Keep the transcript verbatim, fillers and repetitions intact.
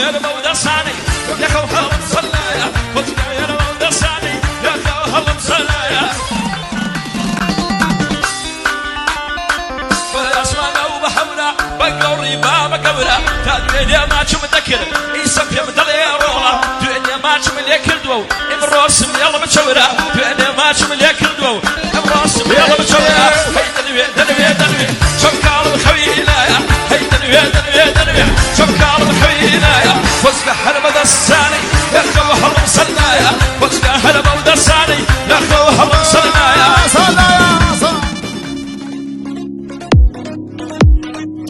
Yerime û desanî, yexew helim selaya. Xwezî yerime û desanî, yexew helim selaya. Bi esmana û bi hewra, bi gawrî ba bi gewra. Ta duê lê maçim dekir, îsa pê min dilê rola. Duê lê maçim lê kirdo, îmrozim yelim çewra. Duê lê maçim lê kirdo, îmrozim yelim çewra. Hey dilwê, dilwê, dilwê, çemkalim xewînaya. Hey dilwê, dilwê, dilwê, çemkalim xewînaya. Xwezî herime desanî, yexew helim selaya. Xwezî herime û desanî, yexew helim selaya.